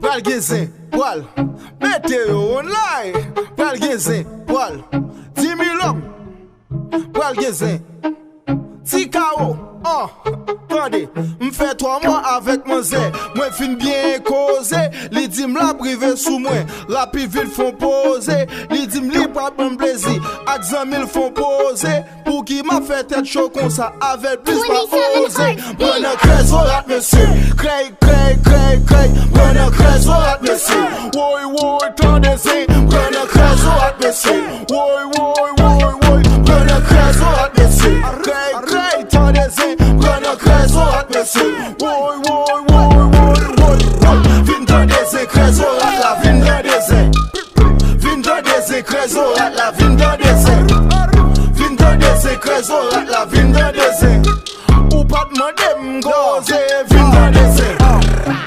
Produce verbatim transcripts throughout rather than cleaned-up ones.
Pral gen zen, pral mete yo online. Pral gen zen, pral di mil òm. Pral gen zen, ti kawo, an, tande. M fè twa mwa avèk manzè, mwen fin byen koze. Li di m l ap rive sou mwen, rapi vit fon poze. Li di m li pral ban m plezi, ak zanmi l fon poze. Pouki m ap fè tèt cho konsa avè l plis pa oze. Pran nan krèzo rat mesye. Krèy, krèy, krèy, krèy. Pran nan krèzo rat mesye. Woy, woy, tande zen. Pran nan krèzo rat mesye. Woy, woy, woy, woy. Pran nan krèzo rat mesye. Krèy, krèy, tande zen. Pran nan krèzo rat mesye. Woy, woy, woy, woy, woy, woy. Vin tande zen, krèzo rat la, vin tande zen. Vin tande zen, krèzo rat la, vin tande zen. Vin tande zen, krèzo rat la, vin tande zen. Ou pa t mande m koze, vin tande zen.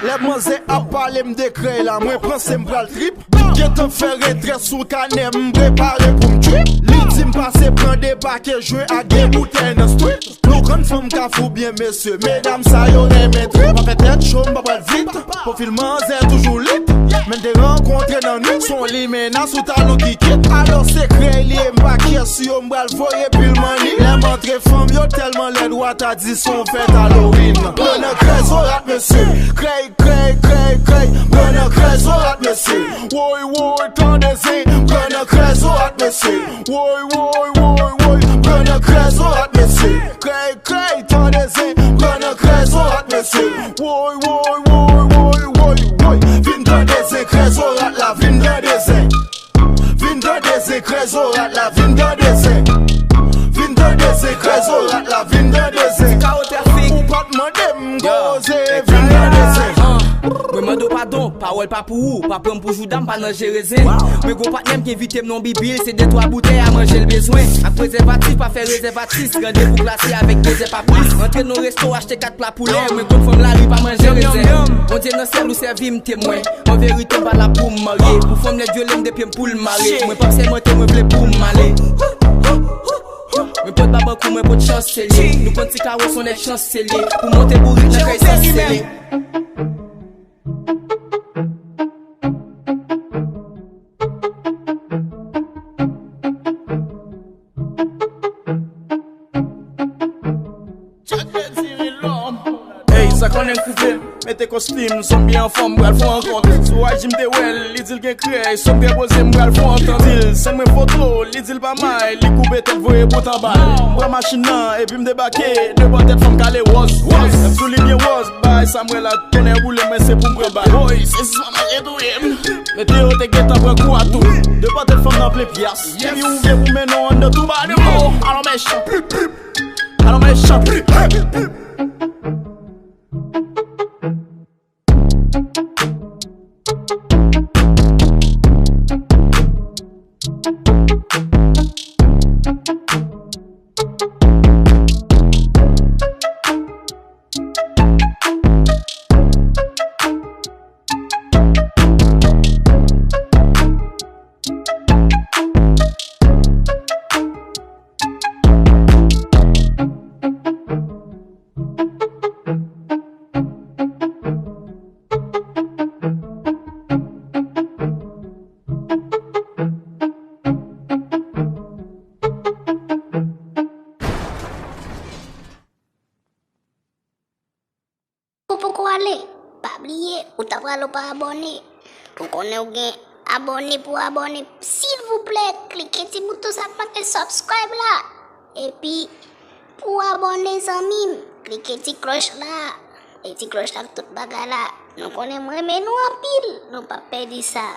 Lè manzè ap pale m de krèy la, mwen panse m pral trip. Gentan fè retrè sou kanè, m prepare pou m trip. Li di m pase pran de pake jwe ak de boutèy nan street. Nou konn fanm kafou byen mesye, medam sa yo renmen trip. M ap fè tèt cho, m pa pral vit. Pwofil manzè toujou lit. Men m te rankontre nan nwit. Son limena sou talon ki kit. Alò se krèy li ye, m pa kyè si yo m pral voye pil manni. Lè m antre fanm yo tèlman lèd, w a ta di se yon fèt Halloween. Pran nan krèzo rat mesye. Krèy, krèy, krèy, krèy. Pran nan krèzo rat mesye. Woy, woy, tande zen. Pran nan krèzo rat mesye. Woy, woy, woy, woy. Pran nan krèzo rat mesye. Krèy, krèy, tande zen. Pran nan krèzo rat mesye. Woy, woy, woy, woy, woy, woy. Vin tande zen, krèzo rat la, vin tande zen. Vin tande zen, krèzo rat la, vin tande zen. Vin tande zen, krèzo rat la, vin tande zen. Ti kawo trafik. Ou pa t mande m koze, vin tande zen. Mwen mande w padon, pawòl pa pou ou, pa pran m pou jouda, m pa nan jere zen. Mwen gon patnè m ki envite m nan bibil, se de twa boutèy a manje l bezwen. Ak prezèvatif, pa fè rezèvatif, randevou klase avèk dezè pa plis. Antre nan resto, achte kat pla poulè, mwen konn fanm lari pa manje rezen. Bondye nan syèl ou sèvi m temwen. An verite m pa la pou m marye. Pou fanm lèd yo le m de pye m pou l mare. Mwen p ap sèmante, mwen vle pou m ale. Mwen pot babankou, mwen pot chanseli. Nou konn ti kawo se yon nèg chanseli. Pou monte bourik nan kay sanseli. Ey, sa konnen koupe, mete kostim, zonbi anfòm, pral fè yon rankont. Sou I G m te wè l, li di l gen krèy, sonm gen poze, m pral fè yon antant. Di l, send mwen foto, li di l pa may, li koupe tèt, voye bout anba l. M pran machin nan, epi m debake, de bò tèt fanm kale wòz, wòz. M sou li byen wòz, bay sa m wè la, tonnè boule, mwen se pou m pran bal. Woy, sezisman mwen retouye m. Meteo te gentan pran kou a tou. De bò tèt fanm nan plen pyès. Epi ou vle pou mennen w anndan tou ba de mo. Alò mechan. Alò mechan. Ou poko ale, pa bliye, ou ta pral ou pa abòne. Ou konnen ou gen abòne pou abòne. Silvouplè, klike ti bouton sa k make subscribe la. Epi, pou abòne zanmi m, klike ti klòch la. E ti klòch la ak tout bagay la. Nou konnen m renmen nou anpil, nou p ap pèdi sa.